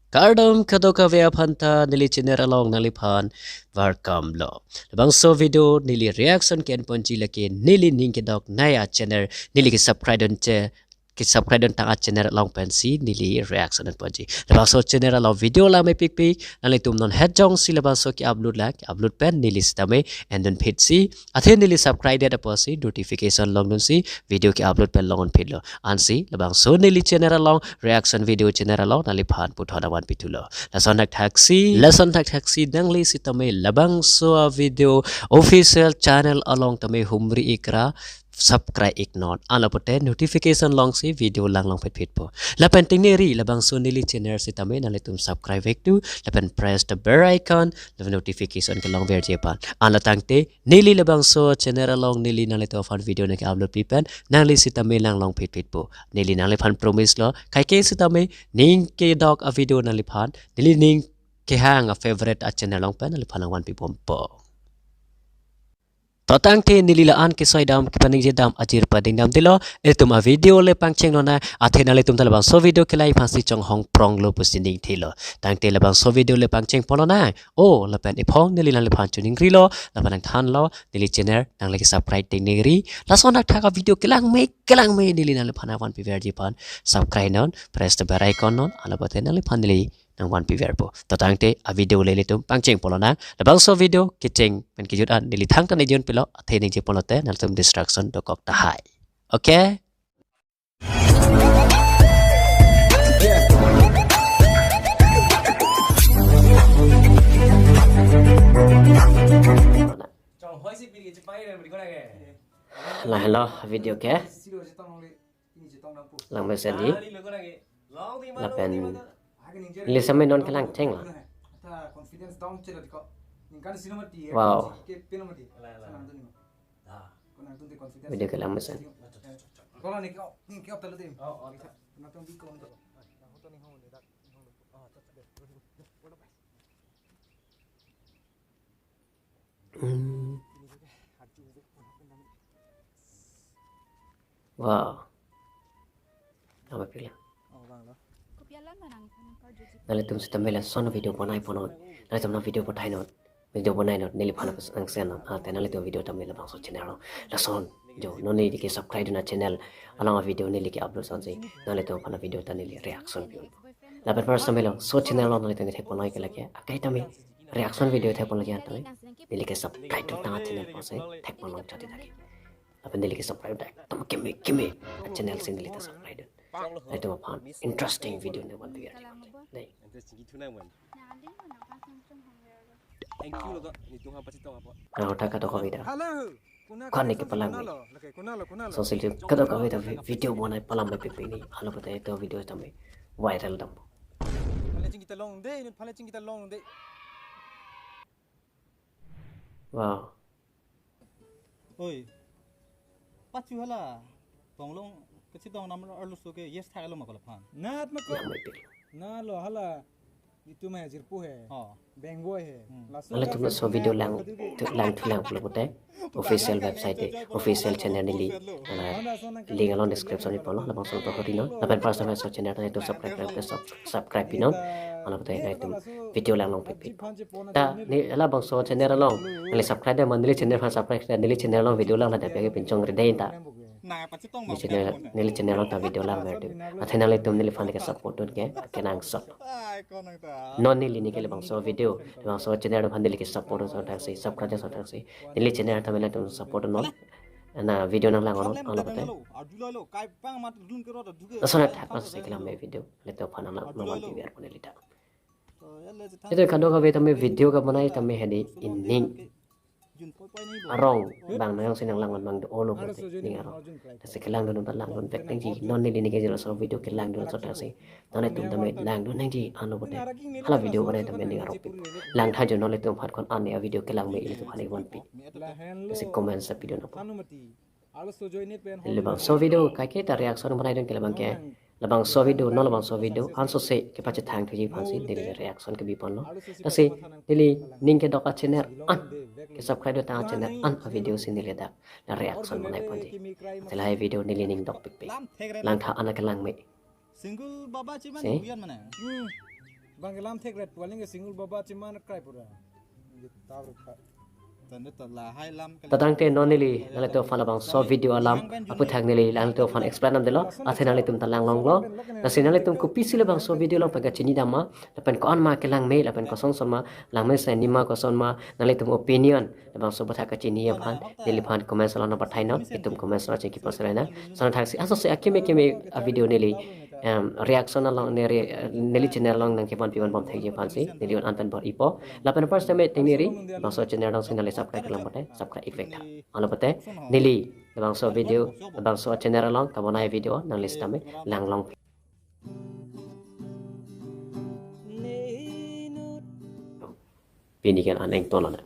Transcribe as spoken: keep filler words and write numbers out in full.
Kardom kadokave aphan ta neli channel along nangliphan welcome lo. Labangso video neli reaction ke-enponji lake neli ning kedoknei a-channel neli ke-subscribe dunche, ke-subscribe duntang a-channel along pensi neli reaction enponji. Labangso channel along video lang mepikpik, nanglitum non het jongsi labangso ke-upload lang, ke-upload pen neli sitame endun phitsi, athe neli subscribe det apotsi notification longdunsi video ke-upload pen long-un phitlo. Ansi labangso neli channel along, reaction video channel along nangliphan puthot nangvanpithulo. Lason thakthaksi, lason thakthaksi nangli sitame labangso a-video official channel along tame humri ikra subscribe iknon. Anlo pute notification longsi video lang longphitphitpo. Lapen tengneri labangso neli channel sitame nanglitum subscribe vektu, lapen press the bell icon, lapen notification kelongverji aphan. Anlo tangte neli labangso channel along neli nanglitum aphan video nangke-upload pi pen nangli sitame lang longphitphitpo. Neli nangliphan promise lo, kaike sitame ning kedok a-video nangliphan, neli ning kehang a-favorite a-channel along pen nangliphan nangvanpibompo. To tangte neli la-an kesoi dam, kepaningje dam, ajir pading dam tilo, ilitum a-video le pangchenglonang, athe nanglitum ta labangso video kelangji aphansi chonghong pronglo pusi ning thilo. Tangte labangso video le pangchengponlonang. O, lapen iphong neli nangliphan choningrilo, lapen nangthanlo, neli channel nangli ke-subscribe tengneri. Lason thakthak a-video kelangme, kelangme neli nangliphan nangvanpiverji aphan. Subscribe non, press the bell icon non, anlo pute nangliphan neli nangvanpiverpo. To tangte a-video le ilitum pangchengponlonang. Labangso video kecheng pen kejut an neli thangta ningjeponlo, athe ningjeponlote nanglitum distraction dokok tahai. Okay? Lahelo video ke. Langmesenji. Lapen ili sitame non kelangchenglo. Wow. Video kelangmesen. Hmm. Wow. Apa pila? Nanglitum sitame lason video bonaiponnon. Nanglitum non video pathainon. Video bonainon. Neliphan nangsennon. Athe nanglitum video tame labangso channel along. Lason. Jo, non neli ke-subscribe dun a-channel along a-video neli ke-upload sonsi nanglitum aphan a-video ta neli reaction pi. Lapen first time lo, so channel along nanglitum ke thekponlong ke lake, akai tame reaction video thekponlong ke tame, neli ke-subscribe duntang a-channel apotsi thekponlong chot tha ke. Lapen neli ke-subscribe dak tame keme keme a-channel si neli ta subscribe dun. Nanglitum aphan interesting video nangvanpiver. Dei. Thank you lo ka, ni tung ha pachitong apo. Nang utak kadokave ta. Hello. Kwan ni kepalang mi. Social media kadokave ta vi-, video bonai palam mepikpik ni. Anlo pute ilitum video tame viral dampo. Phaleching kita long de, phaleching kita long de. Wow. Oi. Pachu hala. Tonglong kachitong nam arloso ke yes thaklo ma ko laphan. Nat ma ko. Yang mepik. Na lo hala. Itum he jirpo he. Oh. Bengvoi he. Hmm. Laso nanglitum laso video lang, tu-, langthu lang pulo pute. Official website te, official channel neli. Ana link along description ni ponlo, labangso to hori non. Lapen first time so channel ta nelitum subscribe, sub-, subscribe pinon. Anlo pute nanglitum video lang longphitphit. Ta neli labangso channel along, neli subscribe dam, neli channel aphan subscribe, neli channel along video lang la dapya ke pinchong ride ta. Neli channel, neli channel along ta video langver dei. Athe nanglitum neliphan ke-support dun ke, kenangsot. Non neli ning ke labangso video, labangso channel aphan neli ke-support dun sotangsi, subscribe dun sotangsi. Neli channel tame nanglitum support dun non. Ana video nanglang non, anlo pute. Lason thak laso si kelangme video, ilitum aphan nanglang non video ko neli ta. Ilitum kadokave tame video kebonai tame hedi ining arong abang nang si nanglang abang do-olo pute ning arong. Lasi kelangdun ta langdun vek nangji, non neli ning ke jelo so video kelangdun sotangsi. Nanglitum tame langdun nangji anlo pute. Hala video bonai tame ning arong pi. Langtha jo nanglitum aphan ko-an a-video kelangme ilitum aphan nangvanpi. Lasi comment sa video nangpo. Labangso video kaike ta reaction bonai dun ke labang ke. Labangso video, non labangso video, anso se kepachethang thuji aphansi, neli reaction kebiponlo. Lasi, neli ning kedok a-channel an, ke-subscribe duntang a-channel an a-video si neli dak, la reaction bonaiponji. Athe lahai video neli ning dokpikpik. Langtha an kelangme. Single baba chiman si? Buyan mana? Hmm. Bang kelam thek ret pualing ke single baba chiman krai pura. Tau rukha. Tanda ta lahai lam ke Tatangte non neli nanglitum aphan labangso video alam aputhak neli nanglitum aphan explain damdelo, athe nanglitum ta langlonglo. Lasi nanglitum kopisi labangso video along pen kachini damma, lapen ko-an ma kelang me, lapen koson son ma langme, se nima koson ma, nanglitum opinion labangso aputhak kachini aphan neliphan comments along nangpathainon, itum comments along chingki pasarena. Sana thaksi aso se akeme keme a video neli em, reaction along ne re, neli channel along nangkevan pivan bom thekji aphansi neli un anpen bor ipo. Lapen first time ting neri bangso channel along si nangli subscribe lang pute subscribe ik vek tha. Alo pute neli bangso video bangso channel along kabonai video nangli sitame langlong. Pini kan an ingtonlo na.